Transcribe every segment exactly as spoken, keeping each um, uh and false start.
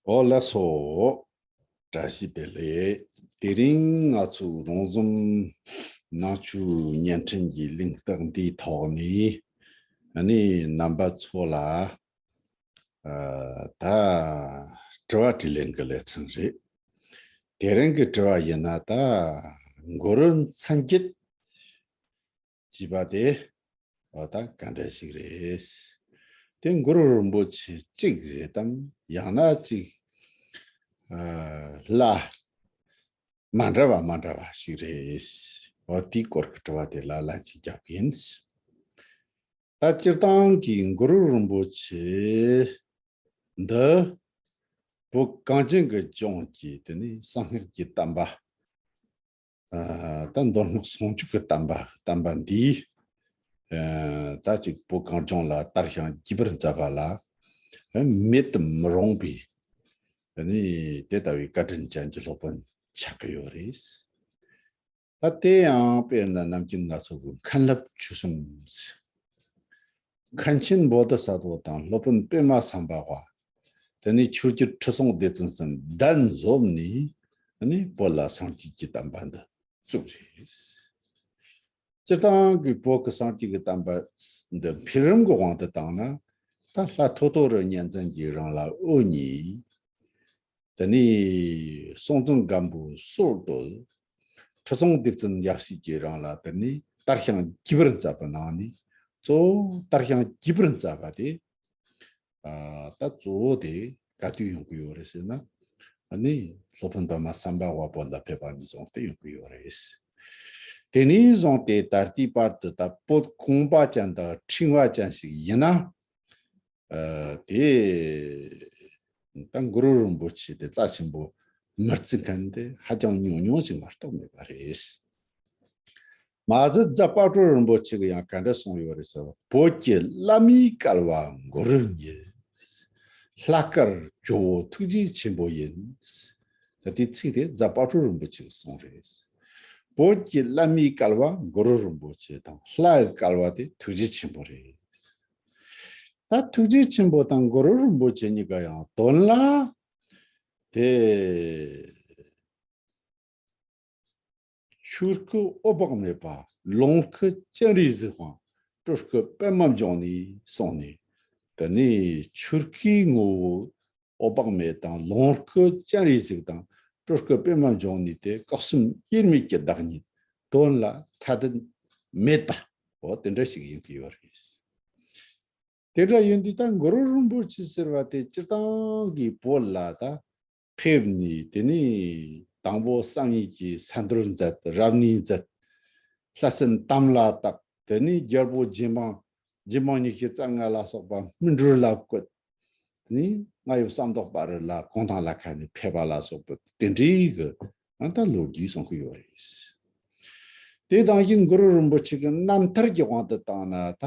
ཨོ་ལགས་སོ། བཀྲ་ཤིས་བདེ་ལེགས། དེ་རིང་ང་ཚོ་རོང་ཟོམ་ནང་ཆོས་བརྙན་འཕྲིན་གྱི་གླེང་སྟེགས་འདིའི་ཐོག་ནས་ཨ་ནི་རྣམ་པ་ཚོ་ལ་ཨ་ད་དྲི་བ་དྲིས་ལན་གྱི་ལེ་ཚན་རེད། དེ་རིང་གི་དྲི་བ་ཡིན་ན། ད་གུ་རུ་མཚན་བརྒྱད་ཅེས་པ་དེ་འོ་ད་ག་འདྲ་ཞིག་རེད། དེ་གུ་རུ་རིན་པོ་ཆེ་གཅིག་རེད་དམ། ཡང་ན་ཅིག་ཨ་ལ་མ་འདྲ་བ་མ་འདྲ་བ་ཞིག་རེད། འོ་དེའི་སྐོར་གྱི་དྲི་བ་དེ་ལ་ལན་ཅིག་རྒྱབ་ཀྱི་ཡིན། ད་སྤྱིར་བཏང་གི་གུ་རུ་རིན་པོ་ཆེ་འདི་བོད་གངས་ཅན་གྱི་ལྗོངས་ཀྱི་དེ་ནི་གསང་སྔགས་ཀྱི་བསྟན་པ། ཨ་ད་མདོ་སྔགས་ཟུང་འཇུག་གི་བསྟན་པ། བསྟན་པ་འདིས་ཨ་ད་ཅིག་བོད་གངས་ལྗོངས་ལ་དར་ཞིང་རྒྱས་པར་མཛད་པ་ལ་མེད་དུ་མི་རུང་བའི་ཨ་ནི་དེ་ལྟ་བུའི་བཀའ་དྲིན་ཅན་གྱི་སློབ་དཔོན་ཆགས་ཀྱི་ཡོད་རེད། ད་དེ་ཡང་དཔེར་ན་ནམ་རྒྱུན་ང་ཚོ་གི་མཁན་སློབ་ཆོས་གསུམ། མཁན་ཆེན་བོ་དྷི་ས་ཏྭ་དང་སློབ་དཔོན་པདྨ་སམ་བྷ་བ། དེ་ནས་ཆོས་རྒྱལ་ཁྲི་སྲོང་ལྡེ་བཙན་གསུམ་གདན་འཛོམས་ནས་ནི་བོད་ལ་སངས་རྒྱས་ཀྱི་བསྟན་པ་འདི་བཙུགས་རེད། སྤྱིར་བཏང་གི་བོད་ཀྱི་སངས་རྒྱས་ཀྱི་བསྟན་པ་འདི་འཕེལ་རིམ་གྱི་དབང་དུ་བཏང་ན། ད་ལྷ་ཐོ་ཐོ་རི་གཉན་བཙན་གྱིས་རང་ལ་དབུ་བརྙེས། དེ་ནས་སྲོང་བཙན་སྒམ་པོས་སྲོལ་བཏོད། ཁྲི་སྲོང་ལྡེ་བཙན་ཡབ་སྲས་ཀྱིས་རང་ལ་དེ་ནས་དར་ཞིང་རྒྱས་པར་མཛད་པའི་ནང་ནས་གཙོ་བོ་དར་ཞིང་རྒྱས་པར་མཛད་པ་དེ། ཨ་ད་གཙོ་བོ་དེ་ག་དུས་ཡོང་གི་ཡོད་རེད་ཟེར་ན། ཨ་ནི་སློབ་དཔོན་པདྨ་སམ་བྷ་བ་བོད་ལ་ཕེབས་པ་ནས་བཟུང་སྟེ་ཡོང་གི་ཡོད་རེད། དེ་ནས་བཟུང་སྟེ་ད་ལྟའི་བར་དུ་ད་བོད་གོང་བ་ཅན་དང་ཕྲེང་བ་ཅན་ཞིག་ཡིན་ན། ཨ་དེ་ད་གུ་རུ་རིན་པོ་ཆེ་དེ་རྩ་ཆེན་པོ་མི་བརྩི་མཁན་དེ་ཧ་ཅང་ཉུང་ཉུང་ཞིག་མ་གཏོགས་མེད་པ་རེད། མ་གཞི་རྫ་དཔལ་སྤྲུལ་རིན་པོ་ཆེ་གིས་ཡང་ག་འདྲ་གསུངས་ཡོད་རེད་ཟེར་ན། བོད་ཀྱི་བླ་མའི་སྐལ་བ་གུ་རུ་ཉིད། ལྷ་དཀར་ཇོ་བོ་ཐུགས་རྗེ་ཆེན་པོ་ཡིན། ད་དེ་ཚིག་དེ་རྫ་དཔལ་སྤྲུལ་རིན་པོ་ཆེ་གིས་གསུངས་རེད། བོད་ཀྱི་བླ་མའི་སྐལ་བ་གུ་རུ་རིན་པོ་ཆེ་དང་ལྷའི་སྐལ་བ་དེ་ཐུགས་རྗེ་ཆེན་པོ་རེད། ད་ཐུགས་རྗེ་ཆེན་པོ་དང་གུ་རུ་རིན་པོ་ཆེ་གཉིས་ཀ་ཡང་དོན་ལ། དེ། ཆོས་སྐུ་འོད་དཔག་མེད་པ། ལོངས་སྐུ་སྤྱན་རས་གཟིགས་དབང་། སྤྲུལ་སྐུ་པདྨ་འབྱུང་གནས་གསུངས་ནས། དེ་ནས་ཆོས་སྐུའི་ངོ་བོ་འོད་དཔག་མེད་དང་། ལོངས་སྐུ་སྤྱན་རས་གཟིགས་དང་། སྤྲུལ་སྐུ་པདྨ་འབྱུང་གནས་དེ་སྐུ་གསུམ་དབྱེར་མེད་ཀྱི་བདག་ཉིད། དོན་ལ་ཐ་དད་མེད་པ། འོ་དེ་འདྲ་ཞིག་ཡིན་གྱི་ཡོད་རེད། དེ་འདྲ་ཡིན་དུས་ད་གུ་རུ་རིན་པོ་ཆེ་ཟེར་བ་དེ་སྤྱིར་བཏང་གི་བོད་ལ་ད་ཕེབས་ནས། དེ་ནས་དང་པོ་བསམ་ཡས་ཀྱི་ས་འདུལ་མཛད། རབ་གནས་མཛད། ལྷ་སྲིན་དམ་ལ་བཏགས། དེ་ནས་རྒྱལ་པོ་རྗེ་འབངས། རྗེ་འབངས་ཉི་ཤུ་རྩ་ལྔ་ལ་སོགས་པ་སྨིན་གྲོལ་ལ་བཀོད། དེ་ནས་རྔ་ཡབ་ཟམ་གདོང་དཔལ་རི་ལ་གུང་ཐང་ལ་ཁ་ནས་ཕེབས་པ་ལ་སོགས་པ་དེ་འདྲའི་གི་ཨ་ད་ལོ་རྒྱུས་གསུང་གི་ཡོད་རེད། དེ་དང་བཞིན་གུ་རུ་རིན་པོ་ཆེ་གི་རྣམ་ཐར་གྱི་དབང་དུ་བཏང་ན། ད་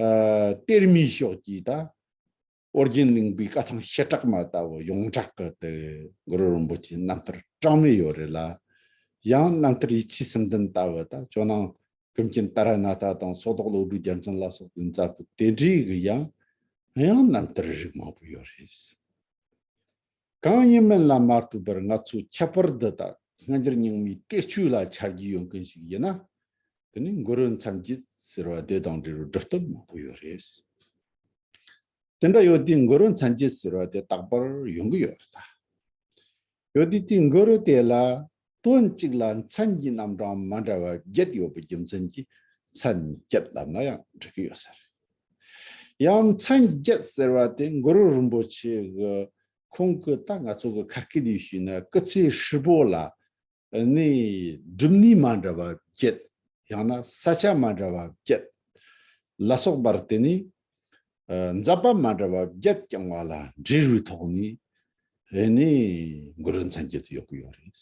ཨ་གཏེར་མའི་ཕྱོགས་ཀྱི་ད་ཨོ་རྒྱན་གླིང་པའི་བཀའ་ཐང་བྱེ་བྲག་མ་ལྟ་བུ་ཡོངས་གྲགས་ཀྱི་དེ་གུ་རུ་རིན་པོ་ཆེའི་རྣམ་ཐར་གྲངས་མེད་ཡོད་རེད་ལ། ཡང་རྣམ་ཐར་ཡིད་ཆེས་སུམ་ལྡན་ལྟ་བུ་ད་ཇོ་ནང་ཀུན་མཁྱེན་ཏཱ་ར་ནཱ་ཐ་དང་སོ་ཐོག་བློ་གྲོས་རྒྱལ་མཚན་ལ་སོགས་པའི་མཛད་པ་དེ་འདྲའི་གི་ཡང་ཡང་རྣམ་ཐར་རིགས་མང་པོ་ཡོད་རེད། གང་ཡིན་མིན་ལ་མ་ལྟོས་པར་ང་ཚོས་ཁྱད་པར་འདི་དག་སྔ་འགྱུར་རྙིང་མའི་གཏེར་ཆོས་ལ་ཆ་རྒྱུས་ཡོད་མཁན་ཞིག་ཡིན་ན། དེ་ནི་གུ་རུ་མཚན་བརྒྱད་ཟེར་བ་དེ་དང་འབྲེལ་བའི་སྒྲུབ་ཐབས་མང་པོ་ཡོད་རེད། དེ་འདྲ་ཡོད་དུས་གུ་རུ་མཚན་བརྒྱད་ཟེར་བ་དེ་རྟག་པར་ཡོང་གི་ཡོད་རེད་ད། ཡོད་དུས་དེ་གུ་རུ་དེ་ལ་དོན་གཅིག་ལ་མཚན་གྱི་རྣམ་གྲངས་མ་འདྲ་བ་བརྒྱད་ཡོད་པའི་རྒྱུ་མཚན་གྱིས་མཚན་བརྒྱད་ལབ་ན་ཡང་འགྲིག་གི་ཡོད་ས་རེད། ཡང་མཚན་བརྒྱད་ཟེར་བ་དེ་གུ་རུ་རིན་པོ་ཆེ་གི་ཁོང་གི་ད་ང་ཚོ་གི་ཁ་སྐད་ལ་ཞུས་ན་སྐུ་ཚེ་ཧྲིལ་པོ་ལ་ནི་སྒྲུབ་གནས་མ་འདྲ་བ་བརྒྱད། ཡང་ན་ས་ཆ་མ་འདྲ་བ་བརྒྱད་ལ་སོགས་པར་དེ་ནི་ཨ་མཛད་པ་མ་འདྲ་བ་བརྒྱད་བསྐྱངས་པ་ལ་འབྲེལ་བའི་ཐོག་ནས་ཨ་ནི་གུ་རུ་མཚན་བརྒྱད་དུ་ཡོད་ཀྱི་ཡོད་རེད།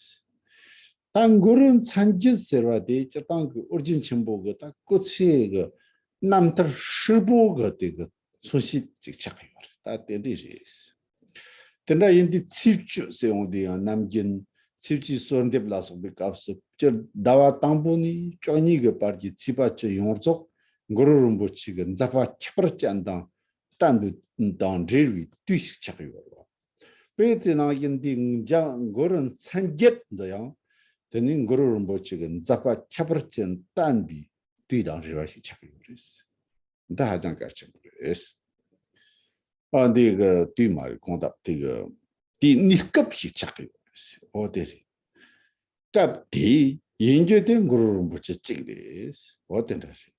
ད་གུ་རུ་མཚན་བརྒྱད་ཟེར་བ་དེ་སྤྱིར་བཏང་གི་ཨོ་རྒྱན་ཆེན་པོ་གི་ད་སྐུ་ཚེ་གི་རྣམ་ཐར་ཧྲིལ་པོ་གི་དེ་གི་མཚོན་བྱེད་ཅིག་ཆགས་ཀྱི་ཡོད་རེད། ད་དེ་འདྲ་རེད། དེ་འདྲ་ཡིན་དུས་ཚེས་བཅུ་ཟེར་ཡོང་དུས་ཡང་ནམ་རྒྱུན་ཚེས་བཅུའི་གསོལ་འདེབས་ལ་སོགས་པའི་སྐབས་སུ་སྤྱིར་ཟླ་བ་དང་པོ་ནས་བཅུ་གཉིས་ཀྱི་བར་གྱི་ཚེས་པ་བཅུ་ཡོངས་རྫོགས་གུ་རུ་རིན་པོ་ཆེ་གི་མཛད་པ་ཁྱད་པར་ཅན་དང་བསྟན་པ་དང་འབྲེལ་བའི་དུས་ཤིག་ཆགས་ཡོད་རེད། དཔེ་དེ་ནང་བཞིན་འདི་འཇང་གུ་རུ་མཚན་བརྒྱད་འདི་ཡང་དེ་ནི་གུ་རུ་རིན་པོ་ཆེ་གི་མཛད་པ་ཁྱད་པར་ཅན་བསྟན་པའི་དུས་དང་རེ་བ་ཞིག་ཆགས་ཡོད་རེད། འདི་ཧ་ཅང་གལ་ཆེན་པོ་རེད། ཨ་འདི་གི་དུས་མ་རེད། གོང་དག་དེ་གི་དེའི་གནས་སྐབས་ཤིག་ཆགས་ཡོད་རེད། འོ་དེ་རེད། སྐབས་དེ་ཡིན་རྒྱུ་དེ་གུ་རུ་རིན་པོ་ཆེ་གཅིག་རེད། འོ་དེ་འདྲ་རེད།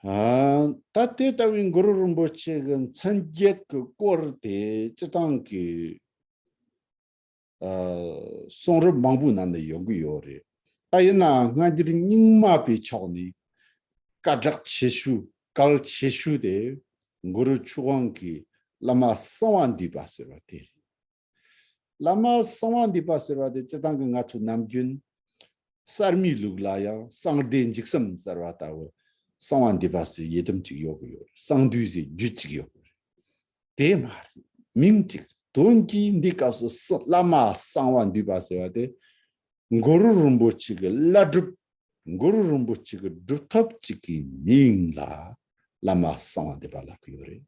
ཨ་ད་དེ་ལྟ་བུའི་གུ་རུ་རིན་པོ་ཆེ་གི་མཚན་བརྒྱད་ཀྱི་སྐོར་དེ་སྤྱི་བཏང་གི་ཨ་གསུང་རབ་མང་པོའི་ནང་ནས་ཡོང་གི་ཡོད་རེད། ད་ཡིན་ནའང་སྔ་འགྱུར་རྙིང་མ་པའི་ཕྱོགས་ནས་སྐད་གྲགས་ཆེ་ཤོས་གལ་ཆེ་ཤོས་དེ་གུ་རུ་ཆོས་དབང་གི་བླ་མ་གསང་བ་འདུས་པ་ཟེར་བ་དེ་རེད། བླ་མ་གསང་བ་འདུས་པ་ཟེར་བ་དེ་སྤྱིར་བཏང་གི་ང་ཚོ་ནམ་རྒྱུན་གསར་མའི་ལུགས་ལ་ཡང་གསང་བདེ་འཇིགས་གསུམ་ཟེར་བ་ལྟ་བུ་གསང་བ་འདུས་པ་ཟེར་ཡི་དམ་གཅིག་ཡོད་གི་ཡོད་རེད། གསང་འདུས་ཟེར་རྒྱུད་གཅིག་ཡོད་གི་རེད། དེ་མ་རེད། མིང་གཅིག་རེད། དོན་གྱིས་འདི་སྐབས་སུ་གསང་བླ་མ་གསང་བ་འདུས་པ་ཟེར་བ་དེ་གུ་རུ་རིན་པོ་ཆེ་གི་བླ་སྒྲུབ། གུ་རུ་རིན་པོ་ཆེ་གི་སྒྲུབ་ཐབས་གཅིག་གི་མིང་ལ་བླ་མ་གསང་བ་འདུས་པ་ལབ་ཀྱི་ཡོད་རེད།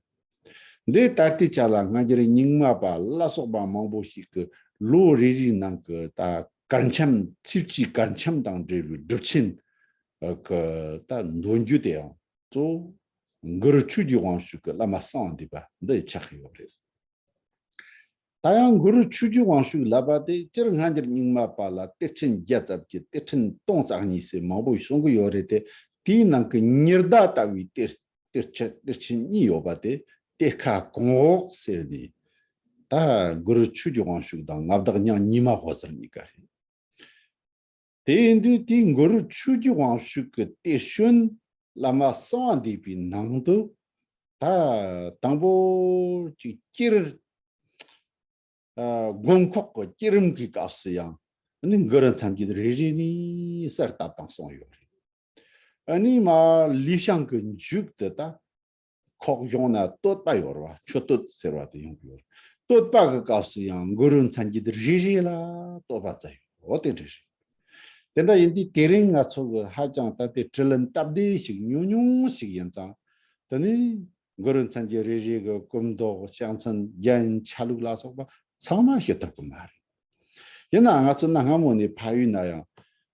འདི་ད་ལྟའི་ཆ་ལ་སྔ་འགྱུར་རྙིང་མ་པ་ལ་སོགས་པ་མང་པོ་ཞིག་གི་ལོ་རེ་རེའི་ནང་གི་ད་གར་འཆམ་ཚིགས་བཅད་གར་འཆམ་དང་འབྲེལ་བའི་སྒྲུབ་ཆེན་གི་ད་འདོན་རྒྱུ་དེའང་གཙོ་བོ་གུ་རུ་ཆོས་ཀྱི་དབང་ཕྱུག་གི་བླ་མ་གསང་བ་འདུས་པ་འདི་ཆགས་ཀྱི་ཡོད་རེད། ད་ཡང་གུ་རུ་ཆོས་ཀྱི་དབང་ཕྱུག་ལབ་པ་དེ་སྤྱིར་སྔ་འགྱུར་རྙིང་མ་པ་ལ་གཏེར་ཆེན་བརྒྱ་ཙམ་གྱི་གཏེར་ཕྲན་སྟོང་རྩ་གཉིས་ཟེར་མང་པོ་གསུང་གི་ཡོད་རེད་དེ། དེའི་ནང་གི་ཉི་ཟླ་ལྟ་བུའི་གཏེར་གཏེར་ཆེན་གཏེར་ཆེན་གཉིས་ཡོད་པ་དེ་གཏེར་ཁ་གོང་འོག་ཟེར་ནས། ད་གུ་རུ་ཆོས་ཀྱི་དབང་ཕྱུག་དང་མངའ་བདག་ཉང་ཉི་མ་འོད་ཟེར་གཉིས་ཀ་རེད། དེ་ཡིན་དུས་དེའི་གུ་རུ་ཆོས་ཀྱི་དབང་ཕྱུག་གི་གཏེར་བྱོན་བླ་མ་གསང་བ་འདུས་པའི་ནང་དུ་ད་དང་པོ་ཅིག་སྐྱེ་རིམ། ཨ་དགོངས་ཁོག་གི་བསྐྱེད་རིམ་གྱི་སྐབས་སུ་ཡང་ནི་གུ་རུ་མཚན་བརྒྱད་རེ་རེ་ནས་གསལ་བཏབ་དང་གསུངས་ཡོད་རེད། ཨ་ནི་མ་ལི་ཤང་གི་མཇུག་ཏུ་ད་ཁོག་གཞུང་ན་བསྟོད་པ་ཡོད་རེད་བ། མཆོད་བསྟོད་ཟེར་བ་དེ་ཡོང་གི་ཡོད་རེད། བསྟོད་པ་གི་སྐབས་སུ་ཡང་གུ་རུ་མཚན་བརྒྱད་རེ་རེ་ལ་བསྟོད་པ་བསྩལ་ཡོད། འོ་དེ་འདྲ་རེད། དེ་འདྲ་ཡིན་དུས་དེ་རིང་ང་ཚོ་གི་ཧ་ཅང་ད་ལྟའི་དྲི་ལན་སྟབས་བདེ་ཞིག་ཉུང་ཉུང་ཞིག་ཡིན་ཙང་། དེ་ནི་གུ་རུ་མཚན་བརྒྱད་རེ་རེ་གི་སྐུ་མདོག་ཕྱག་མཚན་རྒྱན་ཆ་ལུགས་ལ་སོགས་པ་ཚང་མ་ཤེས་ཐུབ་ཀྱི་མ་རེད། ཡིན་ནའང་ང་ཚོ་གནའ་སྔ་མོ་ནས་ཕ་ཡུལ་ན་ཡང་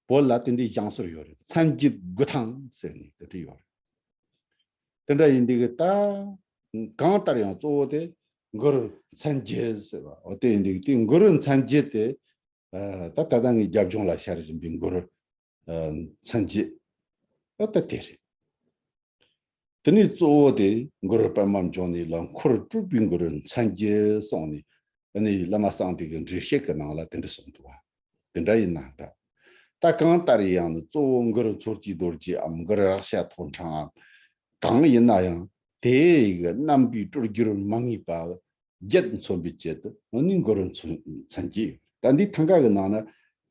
བོད་ལ་དེ་འདྲའི་བཞེངས་སྲོལ་ཡོད་རེད། མཚན་བརྒྱད་དགུ་ཐང་ཟེར་ནས་དེ་འདྲ་ཡོད་རེད། དེ་འདྲ་ཡིན་དུས་ཀྱི་ད་གང་ལྟར་ཡང་གཙོ་བོ་དེ་གུ་རུ་མཚན་བརྒྱད་ཟེར་བ། འོ་དེ་ཡིན་དུས་དེ་གུ་རུ་མཚན་བརྒྱད་དེ་ཨ་ད་ད་ལྟ་ངའི་རྒྱབ་ལྗོངས་ལ་ཤར་བཞིན་པའི་གུ་རུ་ཨ་མཚན་བརྒྱད། ཨ་ད་དེ་རེད། དེ་ནས་གཙོ་བོ་དེ་གུ་རུ་པདྨ་འབྱུང་གནས་ལ་འཁོར་སྤྲུལ་པའི་གུ་རུ་མཚན་བརྒྱད་གསུངས་ནས། ཨ་ནི་བླ་མ་གསང་བདེ་གི་འགྲེལ་བཤད་ཀྱི་ནང་ལ་དེ་འདྲ་གསུངས་འདུག་བ། དེ་འདྲ་ཡིན་ན་འདྲ། ད་གང་ལྟར་ཡང་ནི་གཙོ་བོ་གུ་རུ་མཚོ་སྐྱེས་རྡོ་རྗེའམ་གུ་རུ་རཀྵ་ཐོག་འཕྲང་ངམ་གང་ཡིན་ན་ཡང་དེ་ཡི་གི་རྣམ་པའི་སྤྲུལ་རྒྱུར་མ་ངེས་པ་བརྒྱད་མཚོན་པའི་ཆེད་དུ་ཨ་ནི་གུ་རུ་མཚོན་མཚན་བརྒྱད་ཡོད། ད་འདི་ཐང་ག་གི་ནང་ན་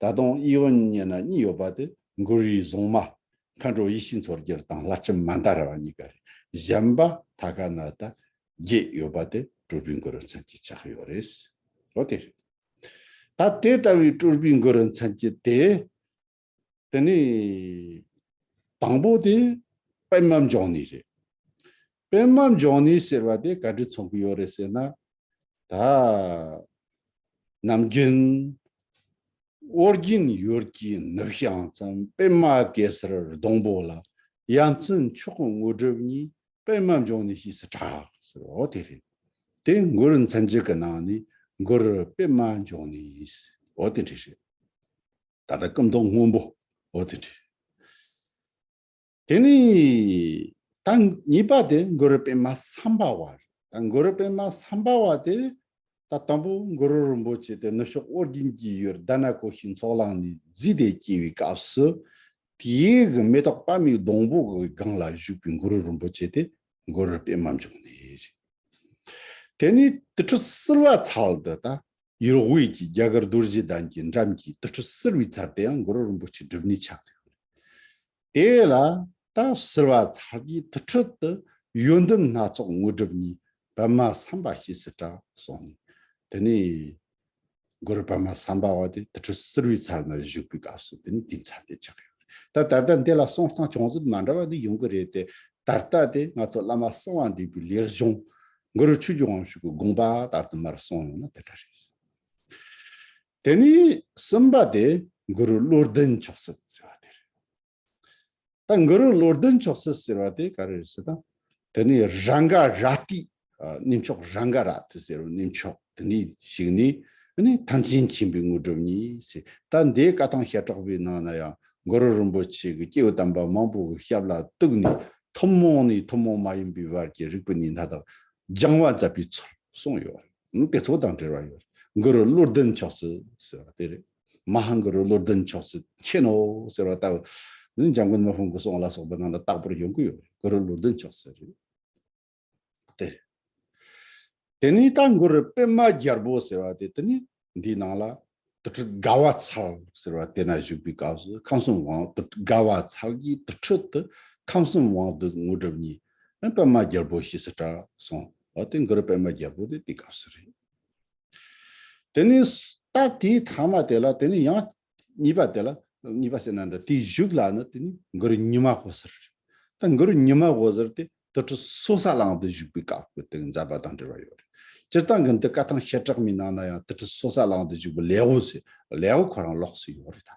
ད་དུང་ཨི་ཝན་ཉེ་ན་གཉིས་ཡོད་པ་དེ་གུ་རུའི་གཟུངས་མ་མཁའ་འགྲོ་ཡེ་ཤེས་མཚོ་རྒྱལ་དང་ལྷ་ལྕམ་མན་དཱ་ར་བ་གཉིས་ཀ་རེད། གཞན་པ་ཐ་ཀ་ན་ད་བརྒྱད་ཡོད་པ་དེ་སྤྲུལ་པའི་གུ་རུ་མཚན་བརྒྱད་ཆགས་ཡོད་རེད། འོ་དེ་རེད། ད་དེ་ལྟ་བུའི་སྤྲུལ་པའི་གུ་རུ་མཚན་བརྒྱད་དེ། དེ་ནས་དང་པོ་དེ་པདྨ་འབྱུང་གནས་རེད། པདྨ་འབྱུང་གནས་ཟེར་བ་དེ་ག་འདྲ་མཚོན་གྱི་ཡོད་རེད་ཟེར་ན། ད་ནམ་རྒྱུན་ཨོ་རྒྱན་ཡུལ་གྱི་ནུབ་བྱང་མཚམས། པདྨ་གེ་སར་སྡོང་པོ་ལ། ཡ་མཚན་མཆོག་གི་དངོས་གྲུབ་བརྙེས། པདྨ་འབྱུང་གནས་ཞེས་སུ་གྲགས་ཟེར། འོ་དེ་རེད། དེ་གུ་རུ་མཚན་བརྒྱད་ཀྱི་ནང་ནས་གུ་རུ་པདྨ་འབྱུང་གནས། འོ་དེ་འདྲ་རེད། ད་ལྟ་སྐུ་མདོག་སྔོན་པོ། འོ་དེ་འདྲ། དེ་ནས་ད་གཉིས་པ་དེ་གུ་རུ་པདྨ་སམྦྷ་ཝ་རེད། ད་གུ་རུ་པདྨ་སམྦྷ་ཝ་དེ་ད་དང་པོ་གུ་རུ་རིན་པོ་ཆེ་དེ་ནུབ་ཕྱོགས་ཨོ་རྒྱན་གྱི་ཡུལ་དྷ་ན་ཀོ་ཤའི་ཚོགས་ལངས་ནས་རྫས་དེ་སྐྱེ་བའི་སྐབས་སུ། དེའི་གི་མེ་ཏོག་པདྨའི་སྡོང་པོ་གི་སྒང་ལ་བཞུགས་པའི་གུ་རུ་རིན་པོ་ཆེ་དེ་གུ་རུ་པདྨ་འབྱུང་གནས་རེད། དེ་ནས་དུར་ཁྲོད་བསིལ་བ་ཚལ་དུ་ད་ཡུལ་དབུས་ཀྱི་རྒྱ་གར་རྡོ་རྗེ་གདན་གྱི་འགྲམ་གྱི་དུར་ཁྲོད་བསིལ་བའི་ཚལ་དུ་ཡང་གུ་རུ་རིན་པོ་ཆེ་སྒྲུབ་གནས་ཆགས་ཡོད། དེ་ལ་ད་བསིལ་བ་ཚལ་གྱི་དུར་ཁྲོད་དུ་ཡོན་ཏན་སྣ་ཚོགས་དངོས་གྲུབ་བརྙེས། པདྨ་སམྦྷ་ཞེས་སུ་གྲགས་གསུངས་ནས། དེ་ནས་གུ་རུ་པདྨ་སམྦྷ་བ་དེ་དུར་ཁྲོད་བསིལ་བའི་ཚལ་ན་བཞུགས་པའི་སྐབས་སུ་དེ་ནས་དེའི་མཚན་དེ་ཆགས་ཡོད་རེད། ད་ད་ལྟ་འདི་ལ་གསུང་སྟངས་ཅུང་ཟད་མ་འདྲ་བ་འདི་ཡོང་གི་རེད་དེ། ད་ལྟ་དེ་ང་ཚོ་བླ་མ་གསང་བ་འདུས་པའི་ལེགས་གཞུང་ གུ་རུ་ཆོས་ཀྱི་དབང་ཕྱུག་གི་དགོངས་པ་ལྟར་དུ་མར་གསུངས་ཡོང་ན་དེ་འདྲ་རེད། དེ་ནས་གསུམ་པ་དེ་གུ་རུ་བློ་ལྡན་མཆོག་སྲེད་ཟེར་བ་དེ་རེད། ད་གུ་རུ་བློ་ལྡན་མཆོག་སྲེད་ཟེར་བ་དེ་ག་རེ་རེད་ཟེར་ན། དེ་ནས་རཱ་ག་ར་ཏི། ཨ། གནས་མཆོག་རཱ་ག་ར་ཏི་ཟེར་བའི་གནས་མཆོག་དེ་ནས་བཞུགས་ནས། ཨ་ནི་ཐམས་ཅད་མཁྱེན་པའི་དངོས་གྲུབ་བརྙེས་ཟེར། ད་འདིའི་བཀའ་ཐང་བཤད་གྲགས་པའི་ནང་ན་ཡང་གུ་རུ་རིན་པོ་ཆེ་གི་སྐྱེས་བུ་དམ་པ་མང་པོ་གི་ཞབས་ལ་གཏུགས་ནས། ཐུན་མོང་ནས་ཐུན་མོང་མ་ཡིན་པའི་བར་གྱི་རིག་པའི་གནས་མཐའ་དག་སྦྱང་བ་མཛད་པའི་ཚུལ་གསུངས་ཡོད། ཨ། དེ་ཚོ་དང་འབྲེལ་བ་ཡོད། གུ་རུ་བློ་ལྡན་མཆོག་སྲེད་ཟེར་བ་དེ་རེད། མ་ཧཱ་གུ་རུ་བློ་ལྡན་མཆོག་སྲེད་མཁྱེན་ནོ་ཟེར་བ་ལྟ་བུ། འཇམ་མགོན་མི་ཕམ་གྱི་གསུང་ལ་སོགས་པ་ནང་ལ་རྟག་པར་ཡོང་གི་ཡོད་རེད། གུ་རུ་བློ་ལྡན་མཆོག་སྲེད་རེད། དེ་རེད། དེ་ནས་ད་གུ་རུ་པདྨ་རྒྱལ་པོ་ཟེར་བ་དེ། དེ་ནི་འདིའི་ནང་ལ་དུར་ཁྲོད་དགའ་བ་ཚལ་ཟེར་བ་དེ་ན་བཞུགས་པའི་སྐབས་སུ། ཁམས་གསུམ་དབང་དུར་དགའ་བ་ཚལ་གྱི་དུར་ཁྲོད་དུ་ཁམས་གསུམ་དབང་སྡུད་དངོས་གྲུབ་བརྙེས། པདྨ་རྒྱལ་པོ་ཞེས་སུ་གྲགས་གསུངས། འོ་དེ་གུ་རུ་པདྨ་རྒྱལ་པོ་དེ་དེའི་སྐབས་སུ་རེད། དེ་ནས་ད་དེའི་ཐ་མ་དེ་ལ། དེ་ནས་ཡང་གཉིས་པ་དེ་ལ། གཉིས་པ་ཟེར་ན་འདྲ། དེའི་གཞུག་ལ་ནི་དེ་ནི་གུ་རུ་ཉི་མ་འོད་ཟེར་རེད། ད་གུ་རུ་ཉི་མ་འོད་ཟེར་དེ་དུར་ཁྲོད་སོ་ས་གླིང་དུ་བཞུགས་པའི་སྐབས་ཀྱི་དེ་མཛད་པ་དང་འབྲེལ་བ་ཡོད་རེད། སྤྱིར་བཏང་གི་འདི་བཀའ་ཐང་བཤད་གྲགས་མའི་ནང་ན་ཡང་དུར་ཁྲོད་སོ་ས་གླིང་དུ་བཞུགས་པའི་ལེའུ་ཟེར། ལེའུ་ཁོ་རང་ལོགས་སུ་ཡོད་རེད་ད།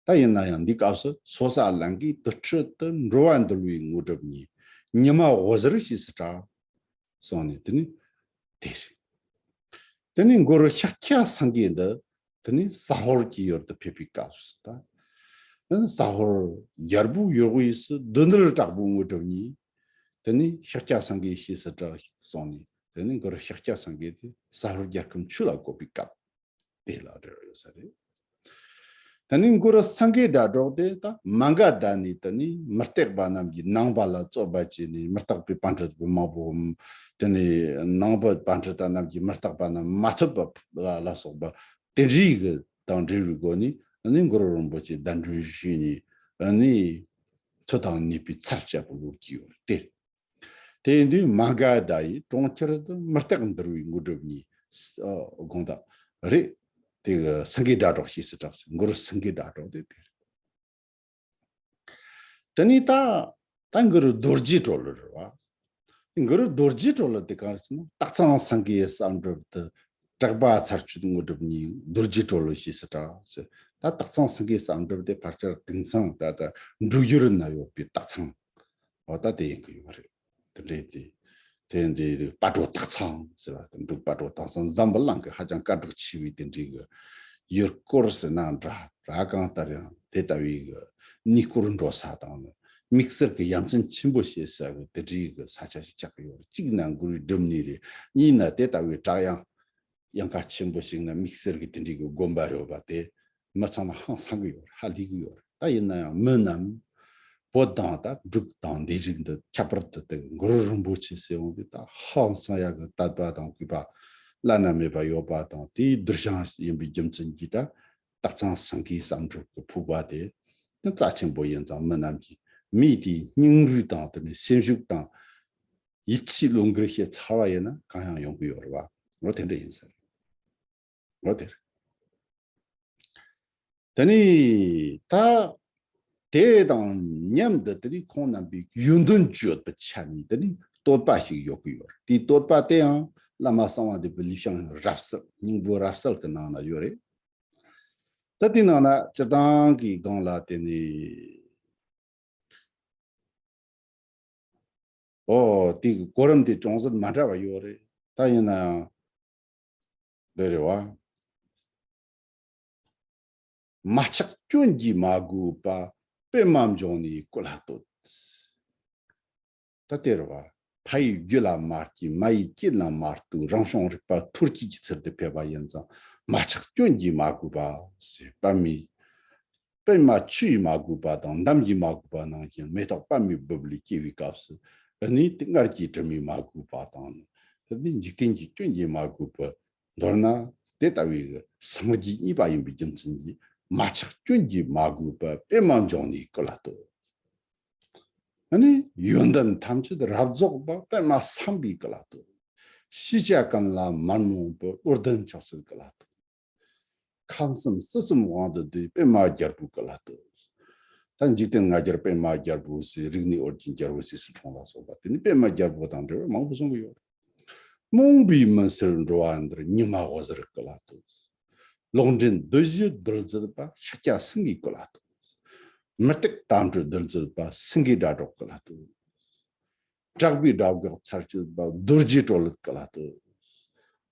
ད་ཡིན་ན་ཡང་འདིའི་སྐབས་སུ་སོ་ས་གླིང་གི་དུར་ཁྲོད་དུ་འགྲོ་བ་འདུལ་བའི་དངོས་གྲུབ་བརྙེས། ཉི་མ་འོད་ཟེར་ཞེས་སུ་གྲགས་གསུངས་ནས། དེ་ནི་དེ་རེད། དེ་ནས་གུ་རུ་ཤཱཀྱ་སེང་གེ་འདི་དེ་ནི་ཟ་ཧོར་གྱི་ཡུལ་དུ་ཕེབས་པའི་སྐབས་སུ། ད་ཟ་ཧོར་རྒྱལ་པོའི་ཡུལ་དབུས་སུ་བདུད་འདུལ་དྲག་པོའི་དངོས་གྲུབ་བརྙེས། དེ་ནི་ཤཱཀྱ་སེང་གེ་ཞེས་སུ་གྲགས་གསུངས་ནས། དེ་ནི་གུ་རུ་ཤཱཀྱ་སེང་གེ་དེ་ཟ་ཧོར་རྒྱལ་ཁམས་ཆོས་ལ་བཀོད་པའི་སྐབས་དེ་ལ་འབྲེལ་བ་ཡོད་ས་རེད། དེ་ནས་གུ་རུ་སེང་གེ་སྒྲ་སྒྲོགས་དེ་ད་མ་ག་དྷ་ནས། དེ་ནས་མུ་སྟེགས་པ་རྣམས་ཀྱིས་ནང་པ་ལ་རྩོད་པ་བྱས་ནས། མུ་སྟེགས་པའི་པཎ་གྲུབ་པ་མང་པོ། དེ་ནས་ནང་པའི་པཎ་གྲུབ་པ་རྣམས་ཀྱིས་མུ་སྟེགས་པ་རྣམས་མ་ཐུབ་པ་ལ་ལ་སོགས་པ་དེ་འདྲའི་གི་དང་འབྲེལ་བའི་སྒོ་ནས། ཨ་ནི་གུ་རུ་རིན་པོ་ཆེ་གདན་འདྲེན་ཞུས་ནས། ཨ་ནི་མཐུ་དང་ནུས་པའི་ཚད་བཅད་པ་ལོ་རྒྱུས་ཡོད་རེད་དེ། དེ་ཡིན་དུས་མ་ག་དྷ་ཡི་གྲོང་ཁྱེར་དུ་མུ་སྟེགས་འདུལ་བའི་དངོས་གྲུབ་བརྙེས། ཨ། དགོངས་དག་རེད། དེ་གི་སེང་གེ་སྒྲ་སྒྲོགས་ཞེས་སུ་གྲགས་ཤིང་། གུ་རུ་སེང་གེ་སྒྲ་སྒྲོགས་དེ་དེ་རེད། དེ་ནས་ད་ད་གུ་རུ་རྡོ་རྗེ་གྲོ་ལོད་རེད་བ། གུ་རུ་རྡོ་རྗེ་གྲོ་ལོད་དེ་གང་རེད་ཟེར་ན། སྟག་ཚང་སེང་གེའི་བསམ་གྲུབ་ཏུ་གྲགས་པ་ཚར་གཅོད་དངོས་གྲུབ་བརྙེས། རྡོ་རྗེ་གྲོ་ལོད་ཞེས་སུ་གྲགས་ཟེར། ད་སྟག་ཚང་སེང་གེའི་བསམ་གྲུབ་དེ་ཕལ་ཆེར་དེང་སང་ད་ལྟ་འབྲུག་ཡུལ་ན་ཡོད་པའི་སྟག་ཚང་། འོ་ད་དེ་ཡིན་གི་ཡོད་རེད། དེ་འདྲའི་དེ། དེ་འདྲའི་དཔལ་སྤྲོ་སྟག་ཚང་ཟེར་བ་དེ། འབྲུག་དཔལ་སྤྲོ་སྟག་ཚང་འཛམ་བུ་གླིང་གི་ཧ་ཅང་སྐད་གྲགས་ཆེ་བའི་དེ་འདྲའི་གི་ཡུལ་སྐོར་ཟེར་ན་འདྲ། ར་གང་ལྟར་ཡང་དེ་ལྟ་བུའི་གི་གནས་སྐོར་འགྲོ་ས་དང་། དམིགས་བསལ་གྱི་ཡ་མཚན་ཆེན་པོ་བྱེད་ས་གི་དེ་འདྲའི་གི་ས་ཆ་ཞིག་ཆགས་ཀྱི་ཡོད་རེད། གཅིག་ན་གུ་རུའི་སྒྲུབ་གནས་རེད། གཉིས་ན་དེ་ལྟ་བུའི་བྲག་གཡང་གཡང་ཁ་ཆེན་པོ་ཞིག་ན་དམིགས་བསལ་གྱི་དེ་འདྲའི་གི་དགོན་པ་ཡོད་པ་དེ། མི་ཚང་མ་ཧང་སང་གི་ཡོད་རེད། ཧ་ལས་གི་ཡོད་རེད། ད་ཡིན་ན་ཡང་མི་རྣམས་བོད་དང་ད་འབྲུག་དང་འདི་རིགས་འདི་ཁྱད་པར་དུ་དེ་གུ་རུ་རིན་པོ་ཆེ་ཟེར་འོང་དུས། ད་ཧང་སང་ཡག་གི་དད་པ་དང་གུས་པ་བླ་ན་མེད་པ་ཡོད་པ་དང་། དེའི་གདུལ་ཞིང་ཡིན་པའི་རྒྱུ་མཚན་གྱིས། ད་སྟག་ཚང་སེང་གེའི་བསམ་གྲུབ་ཀྱི་ཕུག་པ་དེ་ནི་རྩ་ཆེན་པོ་ཡིན་ཙང་། མི་རྣམས་ཀྱིས་མིའི་དེའི་སྙིང་རུས་དང་། དེ་ནས་སེམས་ཤུགས་དང་ཡིད་ཆེས་བློ་འགེལ་བྱས་ཚར་བ་ཡིན་ན་གང་ཡང་ཡོང་གི་ཡོད་རེད་བ། འོ་དེ་འདྲ་ཡིན་ས་རེད། འོ་དེ་རེད། དེ་ནས་ད་དེ་དང་མཉམ་དུ་དེ་ནས་ཁོང་རྣམ་པའི་ཡོན་ཏན་བརྗོད་པའི་ཆ་ནས་དེ་ནས་བསྟོད་པ་ཞིག་ཡོད་ཀྱི་ཡོད་རེད། དེའི་བསྟོད་པ་དེ་ཡང་བླ་མ་གསང་བ་འདུས་པའི་ལེའུ་བྱང་རབ་གསལ། སྙིང་པོ་རབ་གསལ་གྱི་ནང་ན་ཡོད་རེད། ད་དེའི་ནང་ན་སྤྱིར་བཏང་གི་སྒང་ལ་དེ་ནས། ཨོ། དེ་གི་གོ་རིམ་དེ་ཅུང་ཟད་མ་འདྲ་བ་ཡོད་རེད། ད་ཡིན་ན་ཡང་འདི་རེད་བ། མ་ཆགས་སྐྱོན་གྱིས་མ་གོས་པ། པདྨ་འབྱུང་གནས་སྐུ་ལ་བསྟོད། ད་དེ་རེད་བ། ཕ་ཡི་རྒྱུད་ལ་མ་སྐྱེས། མ་ཡི་སྐྱེས་ལ་མ་ལྟོས། རང་བྱུང་རིག་པ་ཐོལ་སྐྱེས་ཀྱི་ཚུལ་དུ་ཕེབས་པ་ཡིན་ཙང་། མ་ཆགས་སྐྱོན་གྱིས་མ་གོས་པ་ཟེར། པདྨའི། པདྨ་ཆུ་ཡིས་མ་གོས་པ་དང་། འདམ་གྱིས་མ་གོས་པ་ནང་བཞིན། མེ་ཏོག་པདྨའི་སྦུབས་ལས་སྐྱེ་བའི་སྐབས་སུ། ཨ་ནི་དེ་མངལ་གྱི་དྲི་མས་མ་གོས་པ་དང་། ཨ་ནི་འཇིག་རྟེན་གྱི་སྐྱོན་གྱིས་མ་གོས་པ། མདོར་ན་དེ་ལྟ་བུའི་སངས་རྒྱས་གཉིས་པ་ཡིན་པའི་རྒྱུ་མཚན་གྱིས། མ་ཆགས་སྐྱོན་གྱིས་མ་གོས་པ། པདྨ་འབྱུང་གནས་སྐུ་ལ་བསྟོད། ཨ་ནི་ཡོན་ཏན་ཐམས་ཅད་རབ་རྫོགས་པ། པདྨ་སམ་བྷའི་སྐུ་ལ་བསྟོད། ཤེས་བྱ་ཀུན་ལ་མ་རྨོངས་པ། བློ་ལྡན་མཆོག་སྲེད་སྐུ་ལ་བསྟོད། ཁམས་གསུམ་སྲིད་གསུམ་དབང་དུ་སྡུད། པདྨ་རྒྱལ་པོའི་སྐུ་ལ་བསྟོད། ད་འཇིག་རྟེན་ང་རྒྱལ་པདྨ་རྒྱལ་པོ་ཟེར། རིག་གནས་ཨོ་རྒྱན་རྒྱལ་པོ་ཟེར། སྲིད་འཁྲུངས་ལ་སོགས་པ་དེ་ནི་པདྨ་རྒྱལ་པོ་དང་འབྲེལ་བ་མང་པོ་གསུང་གི་ཡོད། རྨོངས་པའི་མུན་སེལ་འགྲོ་བ་འདིར། ཉི་མ་འོད་ཟེར་སྐུ་ལ་ལྟོས། ལོག་འདྲེན་བདུད་བཞི་རྡུལ་བརྫིས་པ། ཤཱཀྱ་སེང་གེའི་སྐུ་ལ་ལྟོས། མུ་སྟེགས་དམ་སྤྲོས་རྡུལ་བརྫིས་པ། སེང་གེའི་སྒྲ་སྒྲོགས་སྐུ་ལ་ལྟོས། དྲག་པོའི་དགྲ་བགེགས་ཚར་གཅོད་པ། རྡོ་རྗེ་གྲོ་ལོད་སྐུ་ལ་ལྟོས།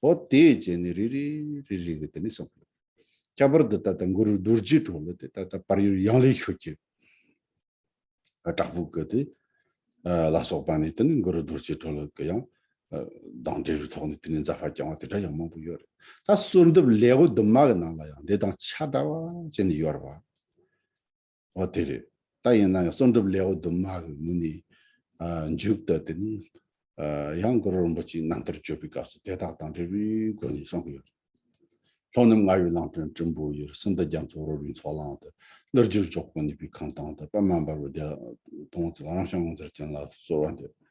འོ་དེ་བྱས་ནས་རེ་རེ་རེ་རེ་གི་དེ་ནས་གསུངས། ཁྱད་པར་དུ་ད་ལྟ་གུ་རུ་རྡོ་རྗེ་གྲོ་ལོད་དེ་ད་ལྟ་བལ་ཡུལ་ཡང་ལེ་ཤོད་ཀྱི་དྲག་པོ་གི་དེ་ལ་སོགས་པ་ནས་དེ་ནི་གུ་རུ་རྡོ་རྗེ་གྲོ་ལོད་ཀྱི་ཡང་གདངས་འདྲེས་པའི་ཐོག་ནས་དེ་ནས་ཛཔ་བརྐྱངས་པ་དེ་འདྲ་ཡང་མང་པོ་ཡོད་རེད། ད་གསོལ་འདེབས་ལེའུ་བདུན་མ་གི་ནང་ལ་ཡང་འདི་དང་ཆ་འདྲ་བ་བྱས་ནས་ཡོད་རེད་བ། འོ་དེ་རེད། ད་ཡིན་ན་ཡང་གསོལ་འདེབས་ལེའུ་བདུན་མ་གི་ངོས་ནས་ཨ་མཇུག་ཏུ་དེ་ནི་ཨ་ཡང་གུ་རུ་རིན་པོ་ཆེའི་རྣམ་ཐར་བརྗོད་པའི་སྐབས་སུ་དེ་དག་དང་འབྲེལ་བའི་སྒོ་ནས་གསུང་གི་ཡོད། ལྷོ་ནུབ་རྔ་ཡབ་གླིང་ཕྲན་སྲིན་པོའི་ཡུལ། སུམ་མདའ་རྒྱ་མཚོ་རོལ་བའི་མཚོ་གླང་དུ། ཀླུ་རྒྱལ་འཇོག་པོ་ནུས་པའི་ཁང་སྟེང་དུ། པདྨ་འབར་བའི་རྡུལ་སྟོང་ཚོ། རང་བྱུང་ངོ་མཚར་ཅན་ལ་གསོལ་བ་འདེབས།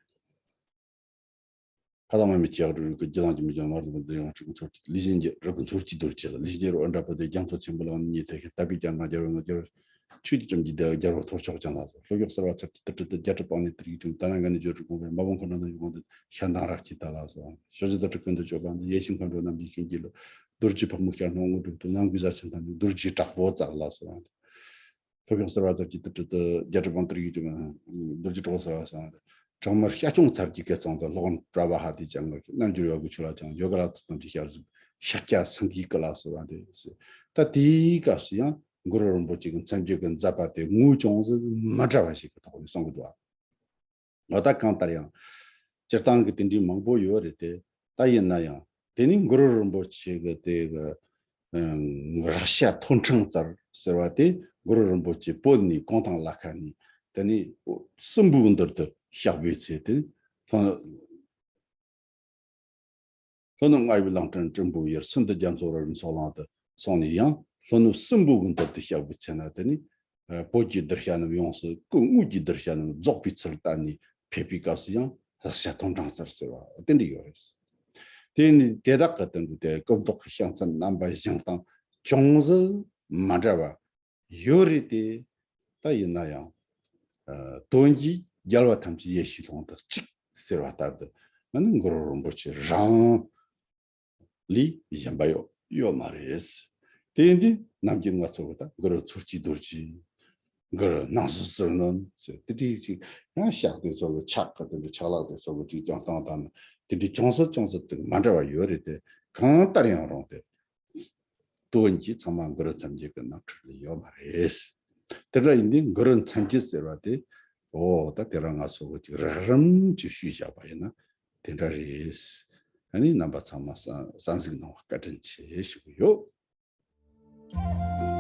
ཕ་དང་མ་མི་ཆགས་རུ་རིགས་ཀྱི་རྒྱུ་དང་རྒྱུ་མི་ཆགས་མར་དུ་འདི་ཡང་ཆོས་ཀྱི་མཚོ་སྐྱེས། ལུས་ཅན་གྱི་རིགས་ཀྱི་མཚོ་སྐྱེས་རྡོ་རྗེ་ལ། ལུས་ཅན་གྱི་རོ་འདྲ་པོ་དེ་རྒྱ་མཚོ་ཆེན་པོ་ལ་ཉེ་ཐེ་ཤེ། དད་པའི་སྐྱ་རེངས་རྒྱལ་བའི་ངོ་རྒྱལ་བ། ཆོས་ཀྱི་ཁྲིམས་ཀྱི་བདེ་བ་རྒྱལ་བ་ཐོར་ཅོག་ཅན་ལ་སོགས། ཤོ་གི་གསར་བ་ཚར་གྱི་དུར་ཁྲོད་དུ། རྒྱ་གྲི་པང་ནས་དུར་ཡིག་བྲིས། ད་ནང་ག་ནས་བརྗོད་བྲིས་དགོངས་པའི། མ་བུ་འཁོར་ནང་ན་ཡོད་དགོངས་དུ་ཤ་མདངས་རག་གྱིས་ད་ལ་སོགས། ཞོ་བྱི་དུར་ཁྲོད་ཀུན་ཏུ་སྤྱོད་པ་འདི། ཡེ་ཤེས་འཁོར་འགྲོ་རྣམས་ཀྱི་ཞིང་གི་ལུགས། རྡོ་རྗེ་ཕག་མོ་ཤར་སྣང་དངོས་གྲུབ་ཏུ། ནམ་མཁའི་བཟའ་ཆེན་ཐམས་ཅད་རྡོ་རྗེ་དྲག་པོ་བཙལ་ལ་སོགས། ཐོད་རྒལ་གསར་བ་ཚར་གྱི་དུར་ཁྲོད་དུ། རྒྱ་གྲི་པང་དུར་ཡིག་བྲིས། རྡོ་རྗེ་དྲག་པོ་བཙལ་ལ་སོགས། བྲག་དམར་ཤ་ཆུང་ཚར་གྱི་སྐེད་ཚང་དུ། སློབ་དཔོན་གྲྭ་པ་ཧ་དེ་ཅན་ངོར། རྣལ་འབྱོར་ཡོད་དགུ་ཆོས་ལ་སྦྱངས། ཡོ་ག་ལ་ཐུགས་དམ་གྱི་ཞལ་གཟིགས། ཤཱཀྱ་སེང་གེའི་སྐུ་ལ་གསོལ་བ་འདེབས་ཟེར། ད་དེའི་སྐབས་སུ་ཡང་གུ་རུ་རིན་པོ་ཆེ་གི་མཚན་བརྗོད་ཀྱི་མཛད་པ་དེ་ངོས་ཅུང་ཟད་མི་འདྲ་བ་ཞིག་གི་ཐོག་ནས་གསུང་གི་འདུག་བ། འོ་ད་གང་ལྟར་ཡང་སྤྱིར་བཏང་གི་དེ་འདྲའི་མང་པོ་ཡོད་རེད་དེ། ད་ཡིན་ན་ཡང་དེ་ནི་གུ་རུ་རིན་པོ་ཆེ་གི་དེ་གི་ཨང་རག་ཤ་ཐོར་འཕྲེང་བཙལ་ཟེར་བ་དེ། གུ་རུ་རིན་པོ་ཆེ་བོད་ནས་གུང་ཐང་ལ་ཁ་ནས་དེ་ནི་སྲིན་པོའི་མདུན་དུ་གཤེགས་པའི་ཚེ་དེ། ལྷོ་ལྷོ་ནུབ་རྔ་ཡབ་གླིང་ཕྲན་སྲིན་པོའི་ཡུལ། སུམ་མདའ་རྒྱ་མཚོ་རོལ་བའི་མཚོ་གླང་དུ་སོང་ནས། ཡང་ལྷོ་ནུབ་སྲིན་པོའི་མདུན་དུ་གཤེགས་པའི་ཚེ་ན་དེ་ནི་ཨ་བོད་ཀྱི་གདུལ་བྱ་རྣམས་ཡོངས་སུ་སྐུ་དངོས་ཀྱི་གདུལ་བྱ་རྣམས་རྫོགས་པའི་ཚུལ་བསྟན་ནས་ཕེབས་པའི་སྐབས་སུ་ཡང་རག་ཤ་ཐོར་འཕྲེང་བཙལ་ཟེར་བ་དེ་འདྲ་ཡོད་རེད། དེ་ནི་དེ་དག་གི་སྟེང་དུ་དེ་སྐུ་མདོག་གི་ཤིང་རྟ་རྣམ་པ་བཞེངས་སྟངས་ཅུང་ཟད་མ་འདྲ་བ་ཡོད་རེད་དེ། ད་ཡིན་ན་ཡང་ཨ་དོན་གྱིས་རྒྱལ་བ་ཐམས་ཅད་ཡེ་ཤེས་ཀྱི་ཀློང་དུ་གཅིག་ཟེར་བ་ལྟར་དུ། ཨ་ནི་གུ་རུ་རིན་པོ་ཆེ་རང་ལས་གཞན་པ་ཡོད་ཡོད་མ་རེད། དེ་ཡིན་དུས་ནམ་རྒྱུན་ང་ཚོ་གི་ད་གུ་རུ་མཚོ་སྐྱེས་རྡོ་རྗེ། གུ་རུ་སྣང་སྲིད་ཟིལ་གནོན་ཟེར་དེ་འདྲའི་ཅིག་ཡང་ཕྱག་དེ་ཚོ་གི་ཕྱག་གི་དེ་འདྲའི་ཕྱག་ལག་དེ་ཚོ་གི་ཅིག་བརྐྱང་སྟངས་དང་དེ་འདྲའི་ཅུང་ཟད་ཅུང་ཟད་དེ་མ་འདྲ་བ་ཡོད་རེད་དེ། གང་ལྟར་ཡང་རུང་སྟེ། དོན་གྱིས་ཚང་མ་གུ་རུ་མཚན་བརྗོད་ཀྱི་རྣམ་འཕྲུལ་ལས་ཡོད་མ་རེད། དེ་འདྲ་ཡིན་དུས་གུ་རུ་མཚན་བརྗོད་ཟེར་བ་དེ། འོ་ད་དེ་རང་ང་ཚོ་གི་ཅིག་རགས་རིམ་གྱིས་ཞུས་བཞག་པ་ཡིན་ན་དེ་འདྲ་རེད། ཨ་ནི་རྣམ་པ་ཚང་མ་གསན་གཟིགས་གནང་བ་བཀའ་དྲིན་ཆེ་ཞུ་གི་ཡོད།